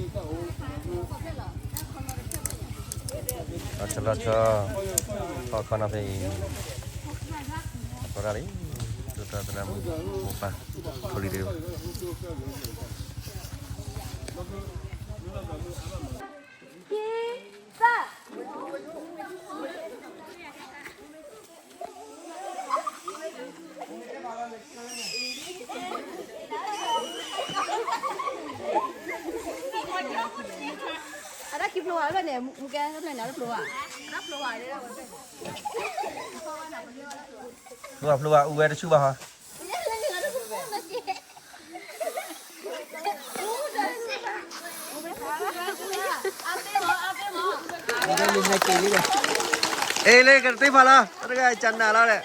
လီၤဆီလီၤဆီ, ဟီၣ်ခီနီၤဖဲအံၤ, အသရၣ်လံ, သရၣ်သရၣ်မုၣ်, မိၢ်ပၢ်, ဖိလံၤတဂ့ၤ. အတၢ်ခံဖျိဝါလၢန့ၣ် မူကဲဖျိန့ၣ် အတဖျိဝါ, ဖျိဝါဖျိဝါ အူဝဲတဆူၣ်ဘၣ်ဟီ. အ့လ့ ကတသ့ဖးလီၤ တဂၤကနၣ်လီၤဒီး.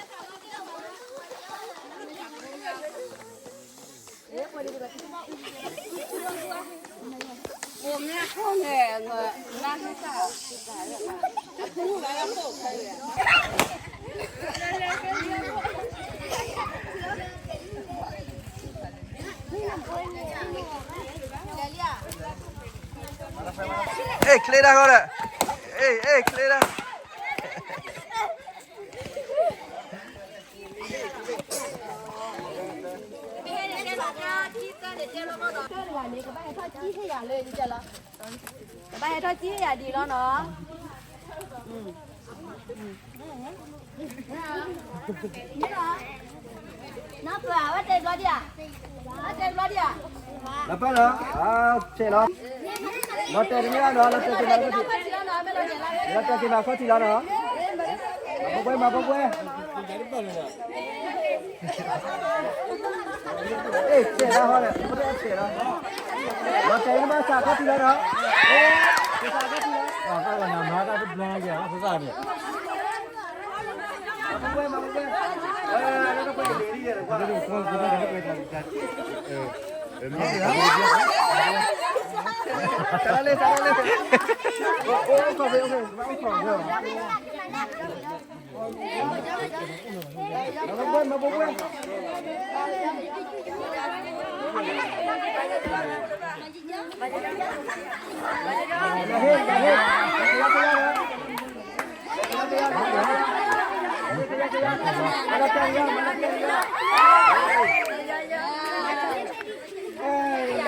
အ့ၣ် ချ့ဒၣ်ဃီဒီး, အ့ၣ် အ့ၣ် ချ့ဒၣ်. ကဘၣ်ဟဲထီၣ်ကံၣ်ယၤလၢကလီၤ, ကဘၣ်ဟဲထီၣ်ကံၣ်ယၤဒ်လီၤနီၤ. နီၢ်ပၢ် ဝဲတဲဘျီဒံးဧါ, ဝဲတဲဘျီဒံးဧါ. လီၤပၢ်လီၤ, ဆဲးလီၤ, လီၤတဲာ်တမ့ၢ်လီၤနီၤ, လီၤတဲာ်က့ၤမၤခီၣ်ထံးလီၤနီၤ, လီၤတဲာ်က့ၤမၤခီၣ်ထံးလီၤနီၤ. မၤပှဲၤပှဲၤ မၤပှဲၤပှဲ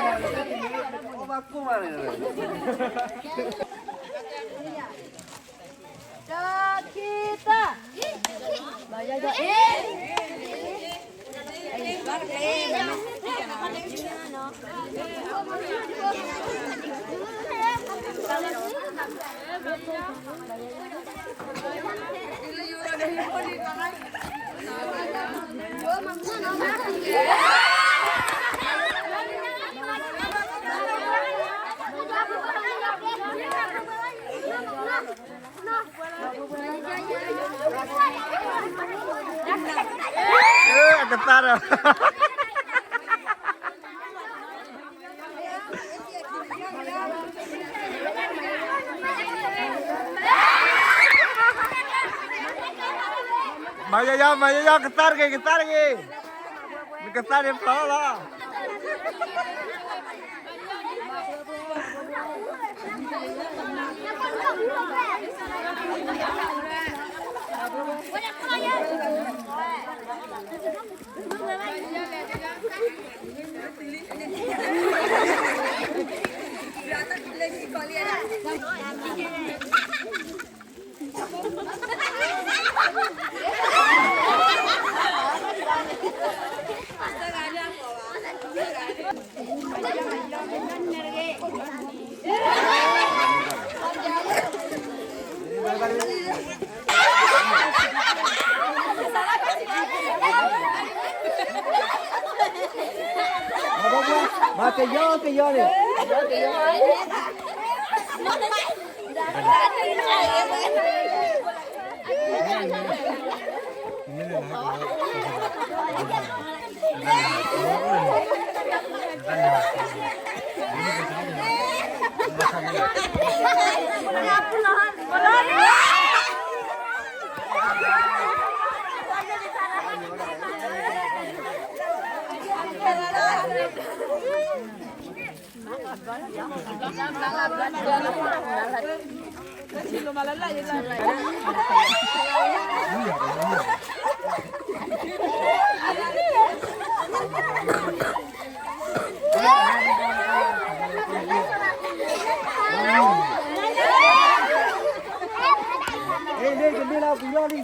ၤ. အ့ၣ် ဆဲးလီၤဟီဒီး, ဆဲးလီၤ, လီၤတဲာ်က့ၤမၤစးခီၣ်ထံးလီၤနီၤ. အ့ၣ် စးခီၣ်ထံးလီၤ, မၤတၢ်တဘျီက့ၤအသးန့ၣ်. အကသါဒီး မၤယၤယၤ မၤယၤယၤ ကသါတဂ့ၤ ကသါတဂ့ၤ, နကသါန့ၣ်ဖျီလီၤ. မၤကယီကယီန့ၣ်, ခီနီခီနီ နီ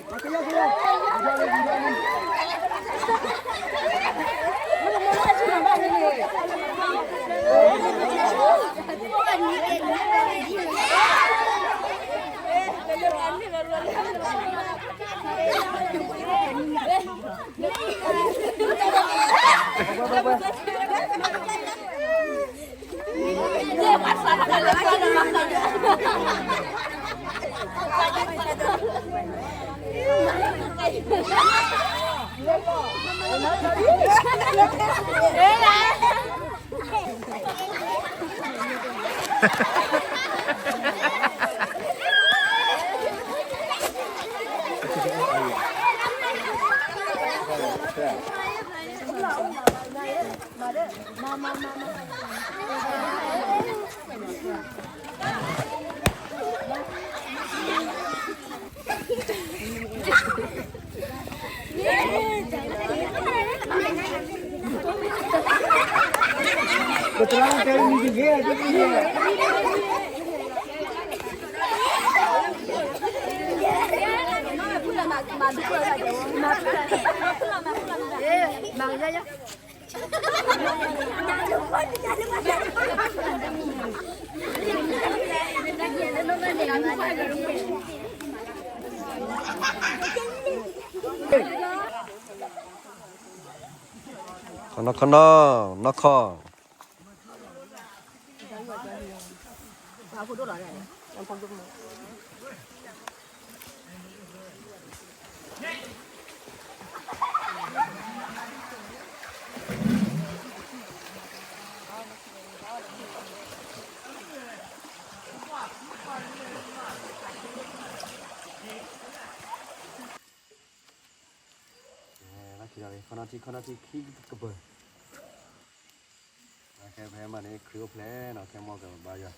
ၢ်ခီ လၢခံဒီး ခီနီထံ ခီနီထံ ခံကပၢၤ ခဲဖဲမးန့ၣ် ခရံာ်အိၣ်ဖျဲၣ်နီၤ ခဲမီၢ်ကဘါယွၤ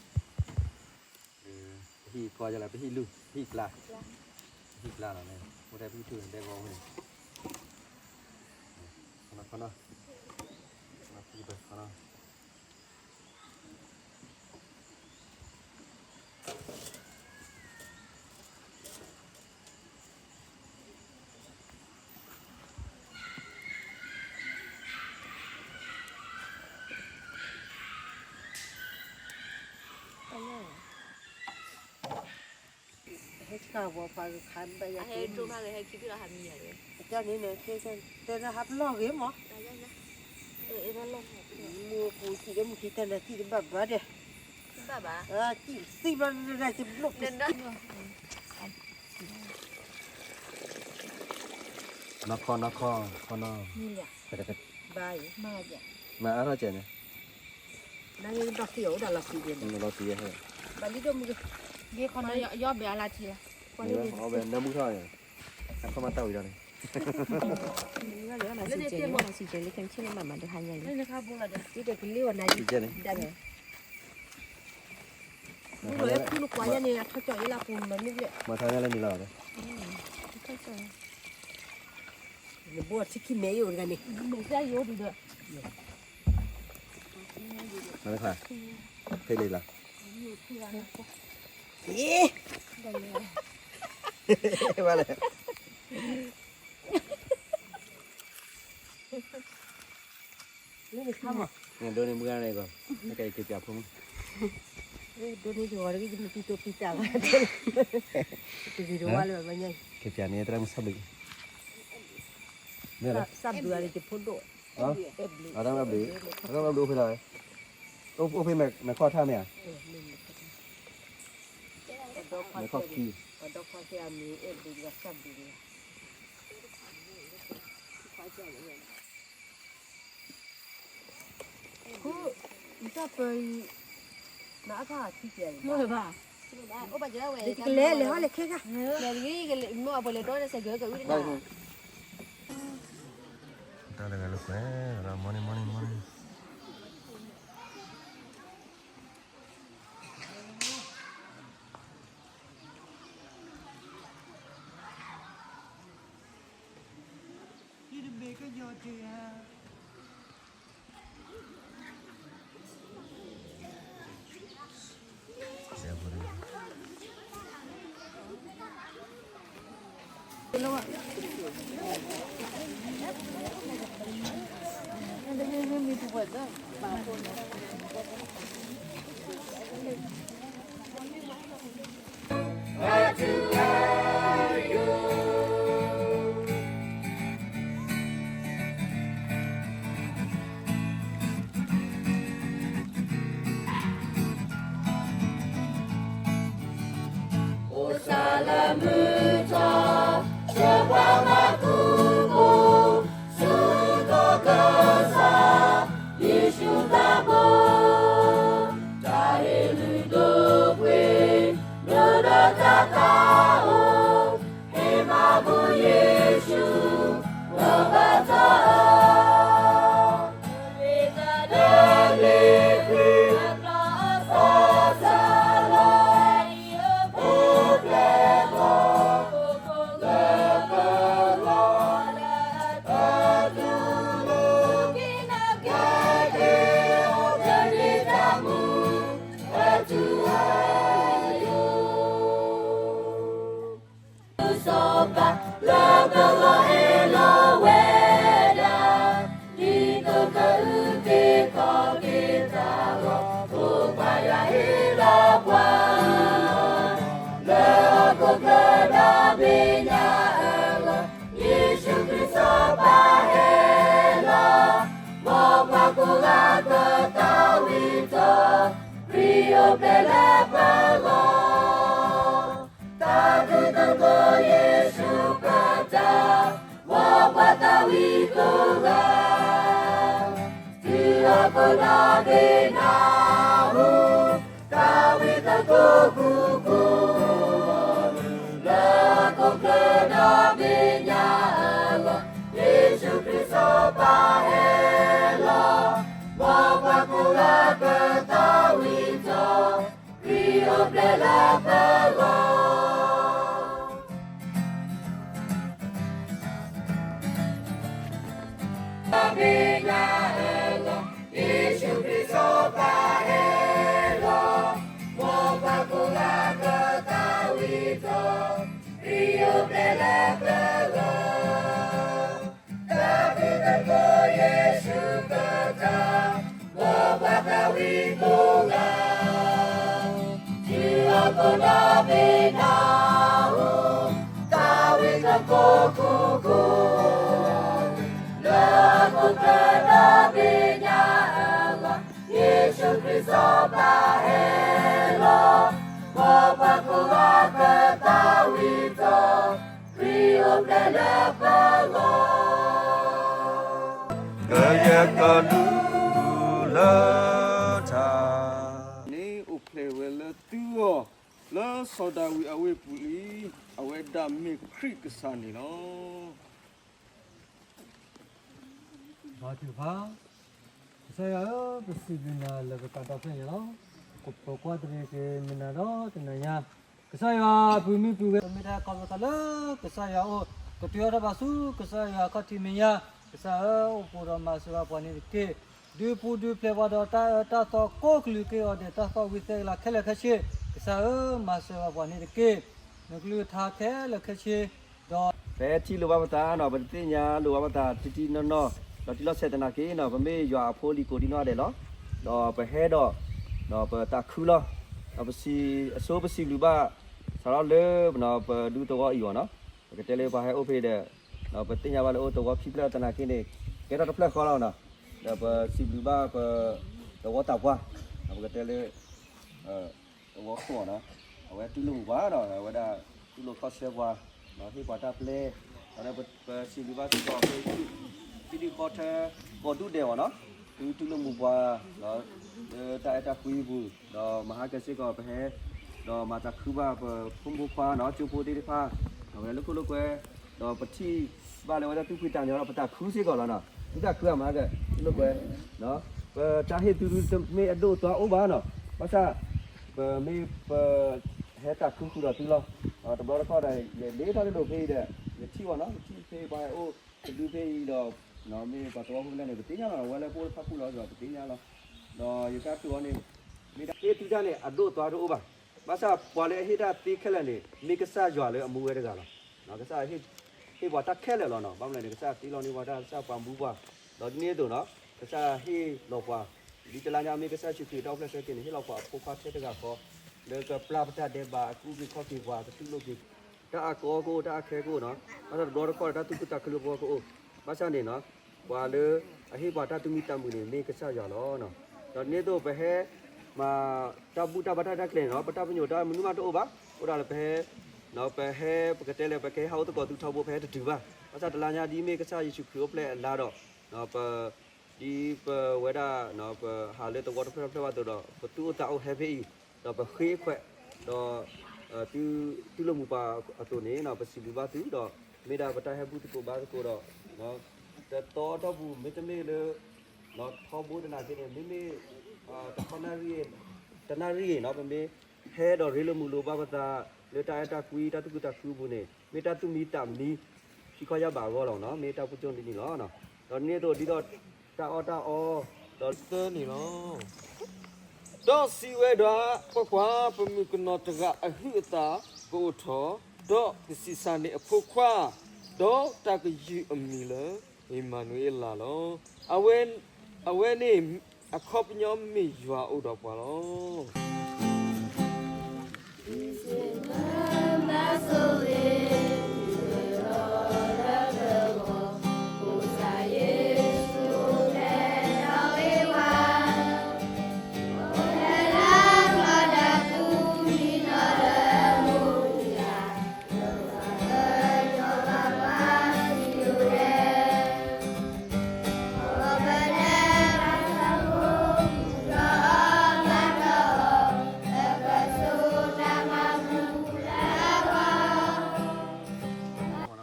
ပဟံၣ်ကွၢ်ယလၢ ပဟံၣ်လူၢ် ပဟံၣ်ကျါ ပဟံၣ်ကျါနီၤန့ၣ် အိၣ်ထဲပဟံၣ်ထူၣ်န့ၣ် ဒဲကဝီၤဝဲန့ၣ် ခီနီ ခီနီ ခီနီ ခံကပၢၤ ခီနီ ဟဲခးဝီၤပှၤကခးဘၣ်ယၤ ဟဲဒိၣ်မးဂ့ၤ ဟဲခံဘိလီၤဟးမံယၤလီၤ အကန့ၣ်န့ၣ် တဲနဟးပလီၢ်ဂ့ၤမး မူပူၤစံးဒီးမူခံတၢ်နၤစံးတဘၣ်ဘၣ်ဒီး ဘၣ်ဘၣ် စံးသံဘျီတဘျီ နီၢ်ခီ နီၢ်ခီ ခီနီ ဘၣ်အံၤ မၤအါထီၣ်ကဲန့ၣ် နဒီးသံအိၣ်ဒီးလီၤသံဒ်န့ၣ် လီၤသံဟဲ ဘၣ်လံဒိၣ်မူက့ ယီၢ်ဘဲအလါထံလီၤ အီၣ်ဘဲနၢမူထီၣ်န့ၣ် အခီမးတၢ်ဝံၤဒီးန့ၣ် လၢန့ၣ်တဲမီၢ်လီၤစံးကဲလၢခဲမုၢ်ဆ့ၣ်န့ၣ် မၤမၤဒိးဟါညါအံၤ လၢန့ၣ်ခါဘိလီၤဒီး စံးကဲကလံၣ်ဝဲနၤယံၤ ဒ်န့ၣ် မၤထါညါလၢနံၤလီၤဒီး နဘိထံခံမဲအံၤအိၣ်တဂၤန့ၣ် မဲာ်ဖျၢၣ်ယိၤဒုးဒီး မၤတခါ ဖဲလံလီၤ အ့ ဘၣ်လဲၣ် ဒိးန့ၢ်မုၢ်ဂၤန့ၣ်ကီး နကဲက့ၤပၠးဖိမုၣ် ဒိးန့ၢ်ယဂီၤတဂ့ၤ ယမ့ၢ်တံတိပံတၢ်ဘၣ် တဂ့ၤတဝါလၢဘၣ်ညါ က့ၤပၠးန့ၣ် တရၣ်မုၣ်ဆၣ်ဘျုး မ့ၢ်လၢ ဆၣ်ဘျုးအရ့ယဖိဒိၣ် အတၢ်ဘျုး အတၢ်ဘျုးအိၣ်ဖဲလဲၣ် အိၣ်ဖဲမဲာ်ခီၣ်ထၣ်မ့ၢ်ဧါ မဲာ်ခီၣ်ခံ ပှၤဒီခွါသ့ၣ်အမံၤအဲၣ်ဘျုးတဂၤ ဆၣ်ဘျုးတဂၤ နတၢ်ပၢအံၤ နအါထီၣ်ထံကဲၤအံၤ အိၣ်ဘၣ်ကလဲၤ လဲၤဟီၣ်လဲၤခဲခါ လဲၤတဂ့ၤ မိၢ်အပှဲၤလဲၤဒီးစဲးကၢကဝံတနၤ တၢ်တဂၤလၢကွဲး morning morning morning အိၣ်စၢ်လၢမုၢ်ထီၣ်, ဆှၢပှၤမၤကူၣ်ဘိ, ဆူကီၢ်ကစၢ်, ယ့ၣ်ၡူးသးဘိ, တၢ်ဟ့ၣ်လုၢ်ဒိၣ်ပှ့ၤ, ဒိၣ်ဒီးတၢ်သးအိၣ်, ဟ့ၣ်မၤဘူၣ်ယ့ၣ်ၡူး, လီၤဘၣ်တၢ်အၢ စီၤပၤ လၢပလီၢ်ဟ့ၣ်လီၤဝဲဒၣ်, ဒ်သိးကအုၣ်က့ၤခီၣ်က့ၤတၢ်အဂီၢ်, ဖိခွါယွၤဟ့ၣ်လီၤပှၤ, လၢဟီၣ်ခိၣ်ချၢဒီဘ့ၣ်ညါအဂီၢ်, ယ့ၣ်ၡူးခရံာ်စီၤပၤဟဲလီၤ, မ်ပှၤကိးဂၤကသးဝံၣ်တီၤ, ခရံာ်အိၣ်ဖျဲၣ်လၢပဂီၢ် တၢ်ဘျုးတၢ်ဖှိၣ်ယ့ၣ်ၡူးခရံာ်တၢ်, မ်ပှၤသးဝံၣ်ကိးဂၤ, တုၤအပူၤဒီဘ့ၣ်နၢ်ဟူ, သးဝံၣ်သကိးကူၣ်ကူၣ်, လၢဟီၣ်ခိၣ်ချၢဒီဘ့ၣ်ညါအဂီၢ်, ယ့ၣ်ၡူးခရံာ်စီၤပၤဟဲလီၤ, မ်ပှၤကိးဂၤကသးဝံၣ်တီၤ, ခရံာ်အိၣ်ဖျဲၣ်လၢပဂီၢ် ဘ့ၣ်ညါအဂီၢ်, ယ့ၣ်ၡူးခရံာ်စီၤပၤဟဲလီၤ, မ်ပှၤကိးဂၤကသးဝံၣ်တီၤ, ခရံာ်အိၣ်ဖျဲၣ်လၢပဂီၢ် တၢ်ဘျုးတၢ်ဖှိၣ်ယ့ၣ်ၡူးခရံာ်တၢ်, မ်ပှၤသးဝံၣ်ကိးဂၤ, တုၤအပူၤဒီဘ့ၣ်နၢ်ဟူ, သးဝံၣ်သကိးကူၣ်ကူၣ်, လၢဟီၣ်ခိၣ်ချၢဒီဘ့ၣ်ညါအဂီၢ်, ယ့ၣ်ၡူးခရံာ်စီၤပၤဟဲလီၤ, မ်ပှၤကိးဂၤကသးဝံၣ်တီၤ, ခရံာ်အိၣ်ဖျဲၣ်လၢပဂီၢ် ကယဲၢ်ကလူလၢတၢ် န့ၣ်အိၣ်ဖျဲၣ်ဝဲလၢသုဂီၢ်, လၢစီၤဒၤဝံးအဝ့ၢ်ပူၤလံ, အဝဲဒၣ်မ့ၢ်ခရံာ်ကစၢ်န့ၣ်လီၤ. ဘါထုကဖၣ်, ကစၢ်ယွၤဧၢ, ပစံးဘျုးနၤလၢပပာ်တၢ်ဖျၢၣ်ညါလီၤ. ပကွၢ်တရံးက့ၤမုၢ်နၤဒီးတနၤညါ, ကစၢ်ယွၤအပူၤမ့ၢ်ပူၤဝဲ, ပမ့ၢ်တၢ်ကီၢ်ပသးလၢကစၢ်ယွၤအအိၣ်, ကတုၤထီၣ်ဘၣ်ဆူကစၢ်ယွၤအခီၣ်ထံးမဲာ်ညါ, ကစၢ်ဧၢ, အိၣ်ဘူးဒီးမၤစၢၤဘၣ်ပှၤန့ၣ်တက့ၢ်. ဒုးပူၤဒုးဖျဲးပှၤဒီးတၢ်အၢတၢ်သီကိးကလုာ်က့ၤအီၤဒဲးတၢ်သီၣ်ဝံသဲကလၤခဲလၢာ်ခဲဆ့, ကစၢ်ဧၢ, မၤစၢၤဘၣ်ပှၤန့ၣ်တက့ၢ်. နကလုၢ်ကထါခဲလၢာ်ခဲဆ့, ဒီး ပဟဲထံၣ်လိာ်ဘၣ်ပသးနီၤ, ပတသ့ၣ်ညါလိာ်ဘၣ်ပသးတံၢ်တံၢ်နီၢ်နီၢ်, ဒီးတုၤလီၤဆဲးသနာ်က့နီၤ, ပမ့ၢ်ယွၤအဖိလံၤကိးဒံနီၢ်ဒဲးလီၤ. ဒီးပဟဲဒီး, ဒီးပတၢ်ခုလီၤ, ဒီးပစံး, အဆိပစံးဘျုးဘၣ်, စးထီၣ်လၢ, ပဒူသဝီအံၤအီၤနီၤ, ပကတဲလၢပှၤဟဲအိၣ်ဖဲဒီး, ဒီးပသ့ၣ်ညါဘၣ်လၢအိၣ်သဝီခံဖျၢၣ်သနာ်က့န့ၣ်, ကဲထီၣ်တဖျၢၣ်ဃီလီၤနီၤ, ဒီးပစံးဘျုးဘၣ်ပ, သဝီသးပှၢ်, ဒီးပကတဲလၢ သဝီခိၣ်နီၤ, အဝဲတူၢ်လိာ်မုာ်ပှၤဒီး အဝဲဒၣ်တူၢ်လိာ်ခီၣ်ဆၢပှၤ, ဒီးဟ့ၣ်ပှၤတၢ်ပျဲ, ဒီးပစံးဘျုးဘၣ်စ့ၢ်ကီးဖဲ, ဖံဒံၣ်ဃီထၢ, ကိးဒူၣ်ဒဲးအီၤနီၤ, သုတူၢ်လိာ်မုာ်ပှၤ, ဒီး, လၢတၢ်အဲၣ်တၢ်ကွံအပူၤ, ဒီးမဟါကစ့ၢ်ကီးပဟဲ, ဒီးမၤသးခုဘၣ်ပဖိမုၣ်ဖိခွါနီၤ, ကၠိဖိသ့ၣ်တဖၣ်, အဝဲလၢခိၣ်လၢကွဲ, ဒီးပထံၣ်ဘၣ်လၢအဝဲဒၣ်သူၣ်ဖှံသးညီဒီး ပသးခုစ့ၢ်ကီးလီၤနီၤ, သုသးခုအမၤက, လၢကွဲ, ပတၢ်ဟ့ၣ်သုတမ့ၢ်အဒိၣ်အသွါအိၣ်ဘၣ်နီၤ, ဘၣ်ဆၣ်, ပမ့ၢ်ပ, ဟဲသးခုဃုာ်ဒီးသုလီၤ, တဘျီတခီၣ်ဒီး ယဒ့ထီၣ်တဒိၣ်ဖဲအံၤဒီး, ယထံၣ်အီၤနီၤ, ယထံၣ်ဖဲပှၤဟဲအိၣ်, တဒုဖဲအံၤဒီး, မ့ၢ်ပှၤသဝီဖိလဲၣ်န့ၣ် ပသ့ၣ်ညါလီၤ, ဝဲလၢပအိၣ်လၢဖၣ်ပူၣ်လီၤဒီး ပသ့ၣ်ညါလီၤ. ဒီးယတၢ်တိာ်အီၤန့ၣ် မ့ၢ်ဒၣ်ဟ့ၣ်သုတၢ်န့ၣ် အဒိၣ်အသွါတအိၣ်ဘၣ်. ဘၣ်ဆၣ်ပှၤလၢအဟ့ၣ်တၢ်သ့ခဲလၢာ်န့ၣ် မ့ၢ်ကစၢ်ယွၤလၢအမူဝဲတဂၤလီၤ. ကစၢ်ဟ့ၣ်ပှၤတၢ်ခဲလၢာ်လီၤနီၤ. ဘၣ်မနုၤလဲၣ်န့ၣ် ကစၢ်သ့လီၤန့ၢ်ပှၤတၢ်, ကစၢ်ပှၤမူပှၤ, ဒီးဒ်န့ၣ်အသိးနီၤ ကစၢ်ဟ့ၣ်လီၤပှၤ ဒ်တလါညါမ့ၢ်ကစၢ်ယ့ၣ်ၡူးခရံာ်တၢ်အိၣ်ဖျဲၣ်ဆၢက့ၤန့ၣ် ဟ့ၣ်လီၤပှၤအဖိခွါထဲတဂၤဃီ လၢကပျၢ်ပတၢ်ဒဲးဘး အကူၣ်က့ၤခီၣ်က့ၤပှၤ ကတူၢ်လိာ်က့ၤ တၢ်အကီကအိၣ် တၢ်အခဲကအိၣ်နီၤ. ဘၣ်ဆၣ်တဘျီတခီၣ်ဒီး တၢ်သူၣ်ခုသးခုလၢပဂီၢ်ကအိၣ်. ဘၣ်ဆၣ်န့ၣ်နီၤ ပှၤလၢအဟ့ၣ်ပှၤတၢ်သူၣ်မံသးမုာ်န့ၣ် မ့ၢ်ကစၢ်ယွၤလီၤ. ဒီးဒ်န့ၣ်အသိး ပဟဲမၤတၢ်ဘူၣ်တၢ်ဘါတၢ်ရဲၣ်တၢ်ကျဲၤန့ၣ်နီၤ ပတၢ်ပညိၣ်တၢ်မနုၤမးတအိၣ်ဘၣ်. အိၣ်ဒၣ်လၢပဟဲ ပဟဲ ပကတဲလၢ ပကဟဲဟးအိၣ်သကိးသုထီဘိ ပဟဲတတုၤဘၣ်. ဘၣ်ဆၣ်တလါညါဒ်မ့ၢ်ကစၢ်ယ့ၣ်ၡူးခရံာ်အိၣ်ဖျဲၣ်အလါဒီး ပ ဒ်ပဝဲဒၣ် ပဟးလၢသဝီတဖျၢၣ်တဖျၢၣ်ဘၣ်အသိးဒီး ပသူၣ်အိၣ်သးအိၣ်ဟဲဖဲအံၤ ဒီးပဃ့ခွဲး ဒီး တူၢ်လိာ်မုာ်ပှၤအသိးန့ၣ် ပစံးဘျုးဘၣ်သုဒီး မ့ၢ်ဒၣ်ပတၢ်ဟဲဘူၣ်သကိးဘါသကိးဒီး တသီအတီၢ်ပူၤ မ့တမ့ၢ်လၢ ထီဘိသနာ်က့န့ၣ် မ့မ့ၢ် တခီနၣ်ရံၣ် တနၣ်ရံၣ်နီၤ ပမ့ၢ်ဟဲဒီးရ့လိာ်မုာ်လိာ်ဘၣ်ပသး လၢတၢ်အဲၣ်တၢ်ကွံ တၢ်သူၣ်ခုသးခုအပူၤန့ၣ် မ့ၢ်တၢ်သူၣ်မံသးမံ ခံခီယၢ်ဘးအဂီၢ်လီၤနီၤ. မ့ၢ်တၢ်ပူၤကၠိၣ်ဒ်န့ၣ်လီၤ. ဒီးဒ်န့ၣ်အသိးဒ်သိး တၢ်အီၣ်တၢ်အီ ဒီးသၢန့ၣ်လီၤ. ဒီးစံးဝဲဒၣ်, ကွၢ်ကွၢ်, ပမုၣ်ကနီၤတဂၤအဟုးအသးကအိၣ်ထီၣ်, ဒီးကဆံးစၢ်န့ၢ်အဖိခွါ, ဒီးတၢ်ကယုၢ်အမံၤလၢ အ့မၤနူၤအ့လးလီၤ. အဝဲ, အဝဲန့ၣ်အခီပညီမ့ၢ်ယွၤအိၣ်ဒီးပှၤလီၤ.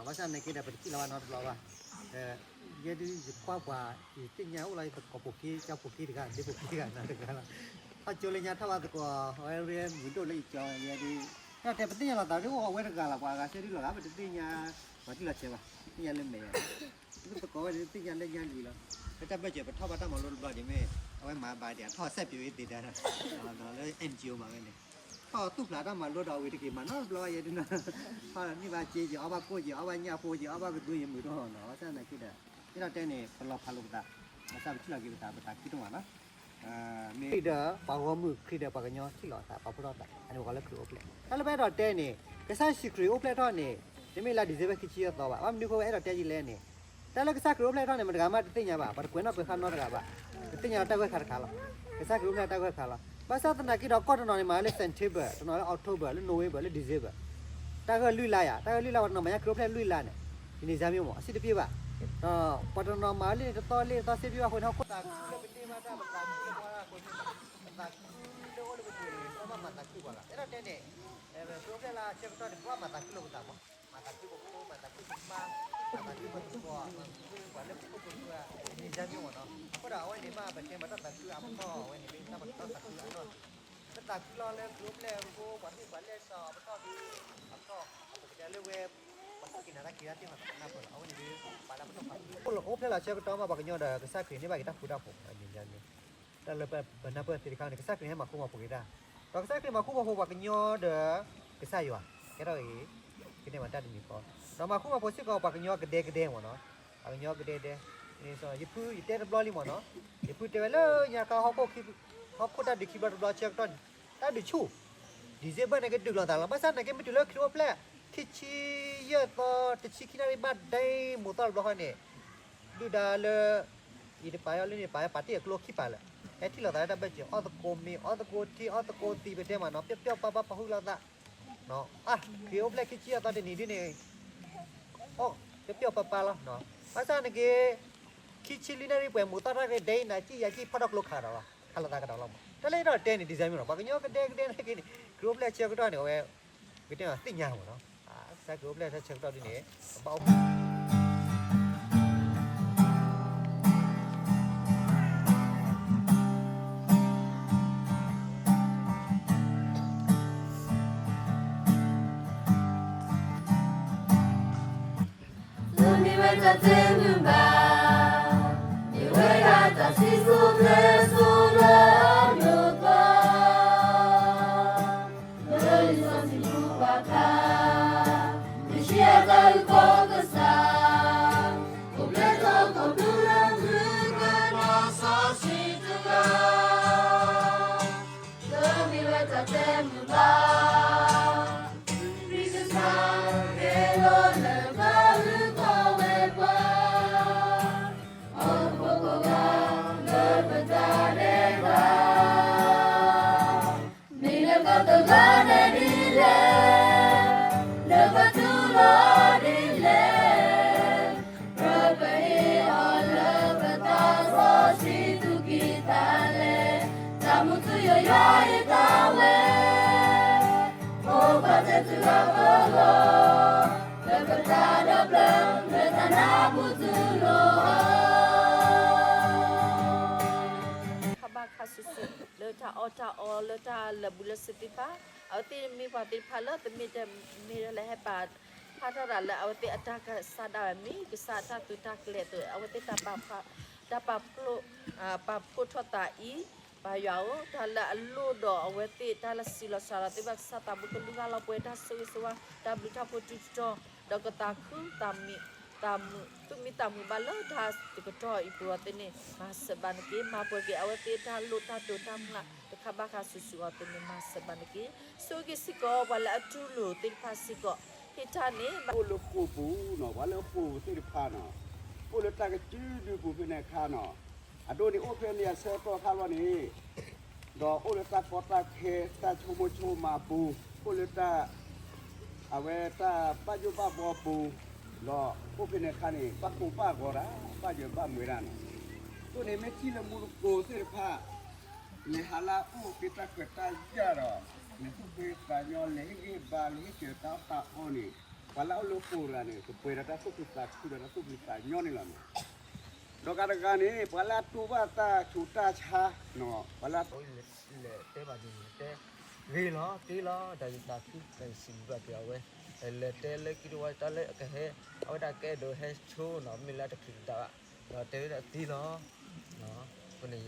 ဘၣ်ဆၣ်န့ၣ်က့ဒီး ပတထံၣ်လီၤဘၣ်နီတဘျီဘၣ်. ဒီး ယဲဒုးယကွၢ်ပှၤ ယသ့ၣ်ညါအိၣ်လီၤ ယသကိးပိာ်က့ ကၠီပိာ်က့တဂၤ ဒ့ပိာ်က့တဂၤနီတဂၤလီၤ. ဟီၣ်ကၠိလၢညါထီၣ်ဘၣ်သကိး အဝဲရ့မုာ်ဒိၣ်လၢယကၠီ ယဲဒုး တၢ်တဲပသ့ၣ်ညါလီၤသးဒ်အိၣ်အဝဲတဂၤလီၤ ပှၤအဂၤဆၢဒုးလီၤဂာ် ပတသ့ၣ်ညါ ပှၤထံၣ်လီၤဆဲးဘၣ် သ့ၣ်ညါလၢမဲာ်ယၤ ပသကိးဝဲဒၣ်သ့ၣ်ညါလၢညါလံလီၤ. လၢတၢ်ဘၢၣ်စၢၤ ပထီၣ်ဘၣ်တၢ်မၤလိတဘျီဒ်မ့ၢ် အဝဲမၤဘၣ်ဒံး အထီၣ်စဲးပၠးဝဲသ့တၢ် လၢ NGO မၤဝဲန့ၣ် ထီၣ်သူၣ်ဖျးတၢ်မၤလိဒီးဝံၤတက့ၢ် မၤနီတဘျီယဲဒုးနီၤ ထီၣ်န့ၢ်ဘၣ်စ့ယံၤ အီၣ်ဘၣ်ကိၣ်ယံၤ အီၣ်ဘၣ်ညၣ်ဖိယံၤ အီၣ်ဘၣ်ကသူယံၤမုာ်တအိၣ်နီၤ ဘၣ်ဆၣ်သနာ်က့ဒီး ဒ်သိးတဲန့ၣ် ပလီၤဖးလိာ်ပသး ဘၣ်ဆၣ်ပထံၣ်လီၤက့ၤပသး ပသးခုဒိၣ်မးနီၤ မ့ၢ်ဒီးပှၤဂီၢ်မုၢ်ခရံာ်ဒီးပှၤကညီထံၣ်လိာ်သး ပာ်ဖှိၣ်ထီၣ်သး အန့ၣ်ပှၤလၢခရံာ်အိၣ်ဖျဲၣ် တၢ်လၢပအဲၣ်ဒိးတဲန့ၣ် ကစၢ်ယ့ၣ်ၡူးခရံာ်အိၣ်ဖျဲၣ်ထီၣ်န့ၣ် တမ့ၢ်လါဒံၣ်စ့ဘၢၣ်ခံဆံယဲၢ်သီဘၣ် ဘၣ်မနုၤအဃိအဲၣ်ဒိးတဲဒ်လဲၣ်န့ၣ် တၢ်လၢကစၢ်ခရံာ်အိၣ်ဖျဲၣ်ထီၣ်န့ၣ် မတၤဂၤမးတသ့ၣ်ညါဘၣ် ပှၤတကွဲးနီၣ်ကွဲးဃါနီတဂၤဘၣ် ပသ့ၣ်ညါလၢတၢ်ဂၢၢ်ခါတခါလီၤ ကစၢ်ခရံာ်အိၣ်ဖျဲၣ်တၢ်ဂၢၢ်ခါလီၤ ဘၣ်ဆၣ်သနာ်က့ဒီးကီၢ်တနီၤန့ၣ် မၤဝဲလၢ September တနီၤလၢ October လၢ November လၢ December တၢ်ဂၢၢ်လွံၢ်လါယၤ တၢ်ဂၢၢ်လွံၢ်လါ ပှၤတနီၤမၤညါခရံာ်အိၣ်ဖျဲၣ်လွံၢ်လါန့ၣ် တနံၤစၢ်မ့ၢ်မး အဆံတပျ့ၢ်ဘၣ် ဒီးပှၤတနီၤမၤဝဲလၢန့ၣ်တသီလၢန့ၣ်တသီစ့ပျ့ၢ်ဘၣ်အဃိန့ၣ် ဟီၣ်ခိၣ်သးခုလၢပန့ၢ်ဘၣ်တၢ်ပသးခုလၢပှၤတၢ်ကီတၢ်ခဲ ပသးခုလၢအိၣ်လၢပပူၤန့ၣ် ပဘၣ်မၤသးခုပှၤဂၤ အဲၣ်ဒိးတဲန့ၣ် ခရံာ်အိၣ်ဖျဲၣ်လါဆၢကတီၢ်န့ၣ် ပဘၣ်မၤသးခုလိာ်ပသးမး မၤသးခုပဖိ မၤသးခုပမါ မၤသးခုပသကိး မၤသးခုပှၤလၢပခိၣ်ပဃၢၤ တနံၤစၢ်မ့ၢ်မးနီၤ အဃိဒီးအဝဲန့ၣ်မး ပတဲမၤတၢ်သးခုအပတီၢ် အဝဲန့ၣ်မ့ၢ်တၢ်ပတီၢ်သးခုအနီၢ် ပသးခုလီၤလၢခရံာ်အိၣ်ဖျဲၣ်အဃိ ပှၤဟ့ၣ်ပှၤလဲၢ်စီၤအပတီၢ်ဒီး အပတီၢ် ပကတဲလၢဝဲ ပှၤသ့ၣ်က့ၤနၤတၢ်က့ၤတၢ်သ့ၣ်မၤသးကနၢ်ပၢၢ်လီၤ အဝဲန့ၣ်ဒီး ပှၤလၢပတီၢ်သးခု အိၣ်ဖျဲၣ်လါဆၢကတီၢ်မး ပှၤကညီဒီးကစၢ်ခရံာ်န့ၢ်ဘၣ်က့ၤတၢ်ဃူတၢ်ဖိး တၢ်လၢပနၢ်ပၢၢ်သ့တခါန့ၣ် ကစၢ်ခရံာ်န့ၣ်ဟဲမၤဃူမၤဖိးက့ၤတၢ် ဒီးကစၢ်ခရံာ်မၤဃူမၤဖိးပှၤကညီဒီး ကစၢ်ယွၤ ကဲထီၣ်ဂ့ၤ ကန့ၢ်ဘၣ်တၢ်တမံၤဃီ ဒီးမၤဃူမၤဖိးစ့ၢ်ကီးပှၤကညီကဒဲကဒဲမ့ၢ်နီၤ ပှၤကညီကဒဲကဒဲ ယဖုယတဲတဘျီလံမ့ၢ်နီၤ ယဖုတဲဝဲလၢညါခါ ဟီၣ်ခိၣ်တၢ်ဒုးခံဘျီတဘျီဆၢကတီၢ်န့ၣ် တၢ်ဒုးဆူၣ် December န့ၣ်ကဒုးလီၤသးလီၤ ဘၣ်ဆၣ်န့ၣ်က့ မ့ၢ်တုၤလၢခရံာ်အိၣ်ဖျဲၣ် ခံဆံယဲၢ်သီ တဆံခံနၣ်ရံၣ်ဘၣ်ဒဲမိၢ်သီတဘျီဃီန့ၣ် ဒုၣ်ဒါလၢ အံၤတပၤအီၤလၢန့ၣ်ပာ် ပာ်တ့ၢ်အကျိခံပၤလၢာ် ဟဲထံၣ်လိာ်သးလၢတၢ်ဘၢၣ်စၢၤ အီၣ်သကိးမ့ၤ အီၣ်သကိးထံ အီၣ်သကိးသံး ပတဲမ့ၢ်နီၤ ပျီၣ်ပျီၣ်ပၤပၤပာ်ဃုာ်လိာ်သး အါ ခရံာ်အိၣ်ဖျဲၣ်ခံဆံယဲၢ်သီတနံၤဒ်န့ၣ် အီၣ်ပျီၣ်ပျီၣ်ပၤပၤလီၤ ဘၣ်ဆၣ်န့ၣ်က့ ခံဆံလွံၢ်နၣ်ရံၣ်ပှဲၤမိၢ်သီတၢ်ဂ့ၢ်ဒဲအံၤ နၤစံၣ်ယၤစံၣ်ဖီၣ်ထီၣ်ကျိခးဒီးလီၤ ခးလိာ်သးကဒီးလီၤမး တၢ်လၢအဲၣ်ဒိးတဲန့ၣ် December မ့ၢ်နီၤ ပှၤကညီကဒဲကဒဲန့ၣ်က့န့ၣ် ခရံာ်အိၣ်ဖျဲၣ်ဆၢကတီၢ်န့ၣ် အဝဲ ကတဲသ့ၣ်ညါမ့ၢ်နီၤ ကစၢ်ခရံာ်အိၣ်ဖျဲၣ်ဆၢကတီၢ်ဒ်န့ၣ် ကဘၣ်အိၣ်ဖျဲၣ် မ့ၢ်ဝဲတၢ်သ့မုၢ်ဘၣ် စံၣ်စိၤဖျဲးစိၤလၢအလိၣ်သး, လၢလံာ်စီဆှံပူၤဘၣ်ခါ, ယစံးအတၢ်အုၣ်ကီၤကစၢ်, အိၣ်ဖျဲၣ်ထီၣ်ကီၢ်ပူၤလၢမုၢ်ကနီၤစီဆှံတဂၤ, လၢမ့ၢ်ဝဲတၢ်တဲမုာ်ဘၣ်, ခရံာ်ကစၢ်ဟ့ၣ်လီၤလၢပှၤအုၣ်ကီၤဝဲပှၤ အိၣ်ဖှိၣ်ကိးဂၤလၢပတၢ်ဒဲးဘး, မ့ၢ်လၢပှၤတဂၤဒဲးဒ်လဲၣ်, လၢပှၤတူၢ်လိာ်အီၤဒ်လဲၣ်, ပပဟ့ၣ်အီၤလၢပသးစီဆှံသူၣ်ကံၢ်သးလဲ, တၢ်မူထူယိာ်ယွၤအံၤတၢ်ဝဲ အိၣ်ပှၤတဲတုၤအပဂီၢ်, လၢပတၢ်ဒီဖျၢၣ် လၢတၢ်နၢ်ဟူတူၢ်လိာ်အီၤ ခါဘၣ်ခါဆူၣ်ဆူၣ် လၢတၢ်အီၣ်တၢ်အီ လၢတၢ်လၢာ်ဘူၣ်လၢာ်စ့ၤသ့ၣ်တဖၣ်, အဝဲသ့ၣ်မ့ၢ်ပှၤသ့ၣ်တဖၣ်လၢ တမ့ၢ်တၢ်လၢဟဲပာ်ဖျါထီၣ်တၢ်လၢအဝဲသ့ၣ်အတၢ်ကစၢ်ဒၣ်ဝဲ မ့ၢ်ကစၢ်အတၢ်သုးတၢ်ကျဲၤအသိး အဝဲသ့ၣ်တၢ်ပာ်ဖျါ တၢ်ပာ်ဖျါ ပာ်ဖှိၣ်ထီၣ်သးအံၤ ပၢ်ယွၤဧၢ, တၢ်လၢအလိၣ်ဒီးအဝဲသ့ၣ်တၢ်လၢစံးလီၤစှၤလီၤသ့ၣ်တဖၣ် ကစၢ်သးဘိကလုၢ်ကထါလီၤပှဲၤ တၢ်ဆိၣ်ဂ့ၤဆိၣ်ဝါ တၢ်ဘျုးတၢ်ဖှိၣ်တုၤတတီၤ ဒီးကသးခု သူၣ်မံသးမုာ်ဘၣ်လၢတၢ်တကတီၢ်အံၤပူၤအီၤသ့ၣ်န့ၣ် မၤစၢၤဘၣ်နက့ၤ မၤပှဲၤက့ၤအဝဲသ့ၣ်တၢ်လိၣ်တၢ်တိာ်တၢ်မျၢ်တခါဘၣ်ခါဆူၣ်ဆူၣ်အီၤသ့ၣ်န့ၣ် မၤစၢၤဘၣ်နက့ၤ ဆိၣ်ဂ့ၤစ့ၢ်ကီးပှၤလၢအတူၢ်လိာ်သ့ၣ်တဖၣ်စ့ၢ်ကီး ဟ့ၣ်တၢ်န့ၣ်ဘၣ် အိၣ်လၢဃိာ်ပူၤနီၤ ပှၤလၢဃိာ်ပူၤသ့ၣ်တဖၣ်နီၤ အိၣ်လၢတၢ်ကစုဒုပူၤဖဲန့ၣ်အခါနီၤ အဒိန့ၣ်အိၣ်ဖဲန့ၣ်အဆၢကတီၢ်ခါလီၤန့ၣ် ဒီးအိၣ်လၢတၢ်ကီတၢ်ခဲ တၢ်ဆိကမိၣ်ဆိကမးပူၤ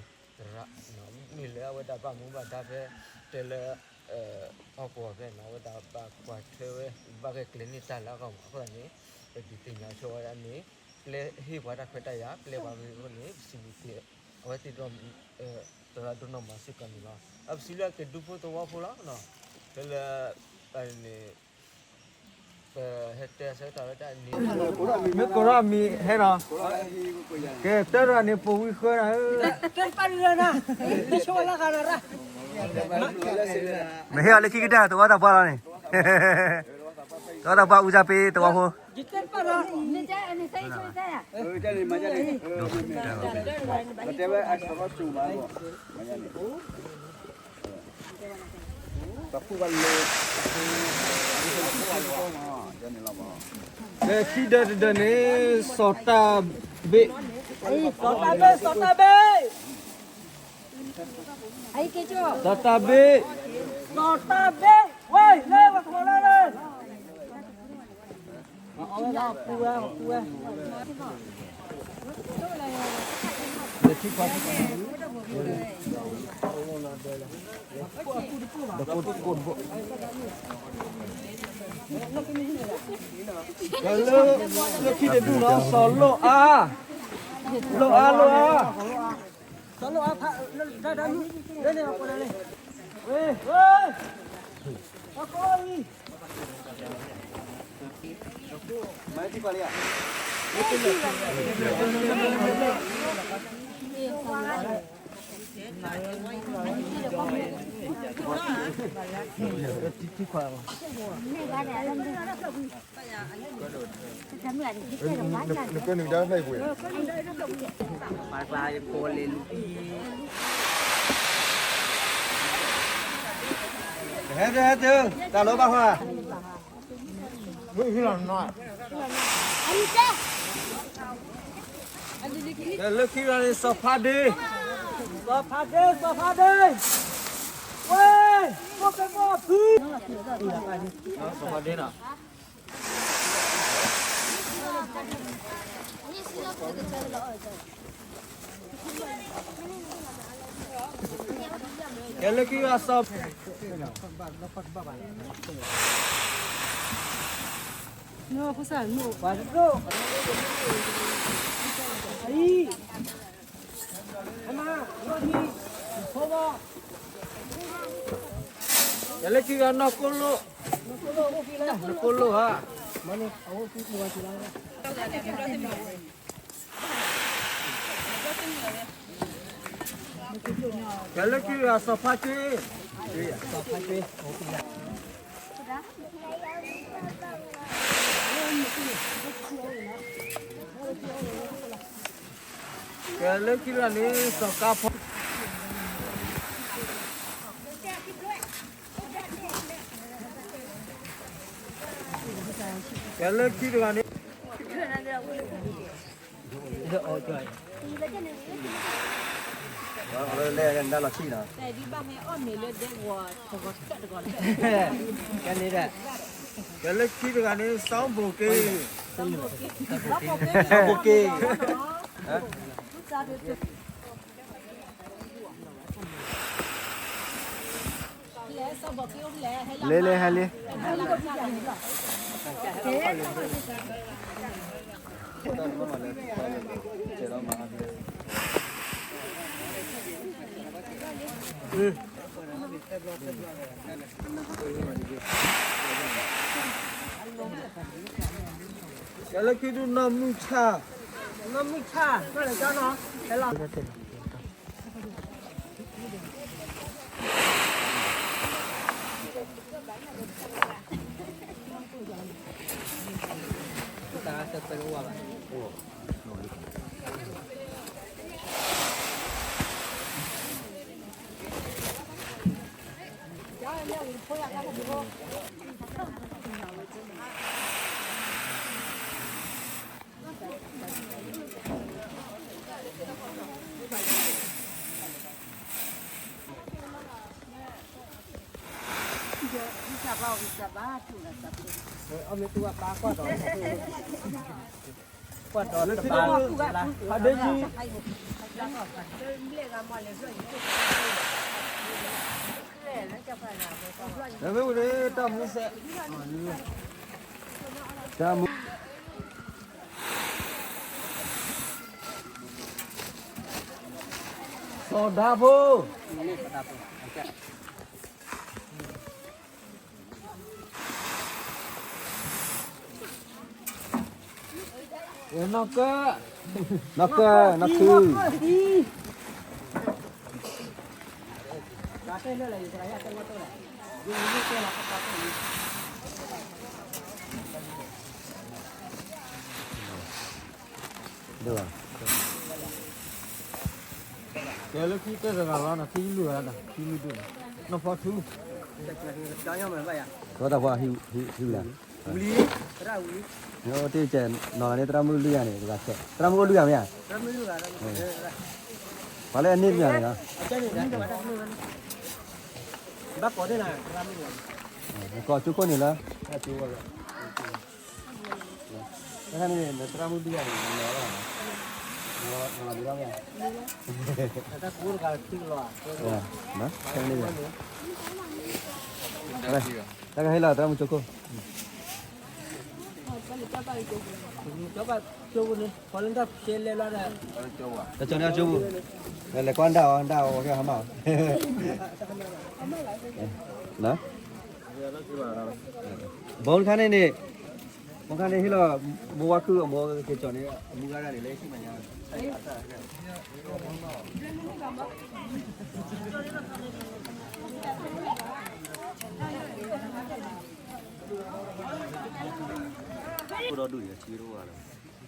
အိၣ်လၢတၢ် အဝဲတၢ်ဘၣ်ယိၣ်ဘၣ်ဘှီပူၤ ဒီးအိၣ်ဖဲန့ၣ်အခါန့ၣ် ဘၣ်ကိၢ်ဘၣ်ဂီၤတၢ် ဘၣ်ယၢၤဘၣ်မွဲတၢ်နီၤ အဃိန့ၣ် မ့ၢ်ထံၣ်လၢမူတကိးသ့ၣ်တဖၣ် လဲၤဟးလၢအအိၣ်က့ၤတၢ်ခွဲးတၢ်ယာ်ဒီး လဲၤသူၣ်ဖှံသးညီ လဲၤဟ့ၣ်ဂံၢ်ဘါ လဲၤဟ့ၣ်စၢၤတၢ်အီၣ်တၢ်အီန့ၣ် ပှၤလၢအအိၣ်လၢဃိာ်တဂၤန့ၣ် ကပှဲၤဒီးတၢ်သူၣ်ဖှံသးခုဒီးတၢ်သူၣ်ဖှံသးညီန့ၣ်လီၤနီၤ ဒီးဂၤတဂၤန့ၣ် ပှၤလၢအတူၢ်ဘၣ်တၢ်ဆူးတၢ်ဆါနီၤ ပှၤလၢအ လဲၤတဲဘၣ်ဒ်န့ၣ် တဲ ဂ့ၤလီၤ သ့လီၤ တၢ်ယသးခု တၢ်ယစံးဘျုးဘၣ်က့ၤအဝဲ လဲၤတဲလၢခံတဝီတၢ်လၢအကဟဲ အဝဲဒၣ်ကအဲၣ်ဒိးဟဲဆိနီၤ မ့ၢ်လၢတချုးတဒၣ်ဘၣ် ဒီးတဲဝဲဒၣ်သ့လီၤ အဃိန့ၣ်ယစံးဘျုးဘၣ်က့ၤ သရၣ် မ့ၢ်လၢအဝဲဒၣ်ဘၣ်မူဘၣ်ဒါဖဲ တဲလၢ ဟီၣ်ကဝီၤဖဲနီၤ အဝဲဒၣ်ဘၣ်ကွၢ်ထွဲဝဲ ဘၣ်ဂဲၤကျဲၤန့ၢ်တၢ်လၢအဂီၢ်မး အဃိသတးန့ၣ် ပဒုးသ့ၣ်ညါဆိဝဲဒၣ်န့ၣ် ပျဲဟ့ၣ်ပှၤတၢ်ခွဲးတၢ်ယာ် ပျဲပှၤဂ့ၤအဃိန့ၣ် ပစံးဘျုးက့ၤ အဝဲသ့ၣ်ဒီး သရၣ်ဒိၣ်နီၢ်မးစ့ၢ်ကီးန့ၣ်လီၤ. အပစံးဘျုးက့ၤဒူဖိသဝီဖိလီၤ. ဖဲလၢ န့ၣ် ပဟဲတဲဆၢကတီၢ်ဝဲဒၣ်န့ၣ် မ့ၢ်ကိးထီၣ်မံၤဟဲနီၤ ကဲ တၢ်ရၣ်န့ၣ်ပိာ်ဝံဃၢနၤဧၢ မ့ၢ်ဟ့ၣ်အီၤလၢခံကတၢၢ် သဝီသးပှၢ်လီၤန့ၣ် သဝီသးပှၢ်အူၣ်စၢ်ပ့ၤသဝီဖိ လၢခံဒၢတဒၢန့ၣ် စီၤတၢ်ဘ့ၣ် စီၤတၢ်ဘ့ၣ် စီၤတၢ်ဘ့ၣ် စီၤတၢ်ဘ့ၣ် စီၤတၢ်ဘ့ၣ် ဝဲ လၢဝဲကမၤလၢလၢ လၢ လၢခံတဒူၣ်နီၤ စီၤလိၣ်အါ လိၣ်အါ လိၣ်အါ စီၤလိၣ်အါဖး လၢ လၢန့ၣ် အကိးလၢ ဝဲ ဝဲ အကိးအံၤ နကနုာ်ဒါဖျၢၣ်အံၤပှ့ၤ ဟဲတဟဲတ တၢ်လီၤဘၣ်ဃီ လၢခံဂၤန့ၣ် စီၤဖးဒ့ စီၤဖးဒ့ စီၤဖးဒ့ ဝဲ ဖိကဲဖိဖု စီၤဖးဒ့နီၤ ကဲလၢခံဂၤစီၤ ကဲလၢခံဂၤနီၢ်ကိၣ်လိၣ်, နီၢ်ကိၣ်လိၣ်ဧါ. ကဲလၢခံဂၤစီၤဖါက့, စီၤဖါက့ ကဲလၢခံတဂၤန့ၣ် စီၤကါဖီ, ကဲလၢခံတဂၤန့ၣ် လဲၤနၤလီၤဆံနီၤ, ကဲလၢခံတဂၤန့ၣ် စီၤဘိၣ်က့, စီၤဘိၣ်က့ လဲၤလဲၤဟဲလံ, ကဲလၢခံဒုးနီၢ်မုၢ်ဆၣ်, နီၢ်မုၢ်ဆၣ်, နီၢ်လဲၤကၠီနီၤ, ဟဲလီၤ. အမ့ၢ်တူၢ်ဘၣ်ပၢ်ကွၢ်ဒီး, ကွၢ်ဒီးတဘၣ်လၢ်, ဖးဒိၣ်ကံ, မ့ၢ်ဝံၤန့ၣ်တၢ်မူစဲး, တၢ်မူ စီၤဒၤဖိ, နီၢ်ကၢၣ်, နီၢ်ကၢၣ်, နီၢ်ခု, ဒ်ဘၣ် ကဲလၢခံတဂၤလီၤနီၤ, ခံလုၢ်ဂၤဒီး ခံလုၢ်ဒိၣ်နီၤ, နီၢ်ဖီထူ, သီတၢ်ဖီဟံၣ်လၢ, တၢ်ဝံၤလံ, တၢ်ဝံၤလံ, တၢ်မုၢ်လုၢ်ယၤန့ၣ် တဂၤခဲ, တၢ်မုၢ်အိၣ်လုၢ်ယၤမ့ၢ်ဧါ, ပှၤလၢအန့ၢ်လုၢ်ယၤန့ၣ်လီၤ, ဘၣ်ကိးသ့ၣ်နၤ, ကိးကၠိခိၣ်န့ၣ်လၢ တခါန့ၣ် နသရၣ်မုၣ်ဒုးယၤန့ၣ် နလီၤလီၤ, နလီၤဒုးလီၤမ့ၢ်ဧါ, တၢ်ကူတဂၤထံကလီၤ, တခါန့ၣ်, တၢ်ကဟဲလီၤသရၣ်မုၣ်ကၠိခိၣ်, ကၠိခိၣ်န့ၣ် ပှၤလၢတၢ်ရှဲလဲလီၤဒီး, တၢ်ကၠိန့ၣ်ကၠိပူၤ, လဲၤကွၢ်ဒၣ်အီၤ ဒၣ်အီၤဝဲကဟါမၢ်အီၤ, ဘီတခါန့ၣ်န့ၣ်, ဘီတခါန့ၣ်ဟ့ၣ်လီၤ, မိၢ်ဝါခုၣ်အမိၢ်က့ၤကၠီၤန့ၣ် အမူဂၤဒၣ်န့ၣ် လၢဟံၣ်မဲာ်ညါ, အိၣ်ဒီးဒူၣ်န့ၣ် ထံတအိၣ်ဘၣ်လီၤ.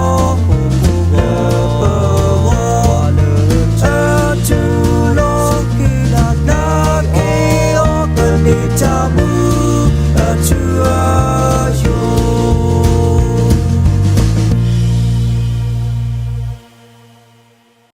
လၢပဂီၢ်လၢထၢထူလီၤက့ၤနၤ နာ်က့ၤအီၤကန့ၢ်တၢ်မူအထူအ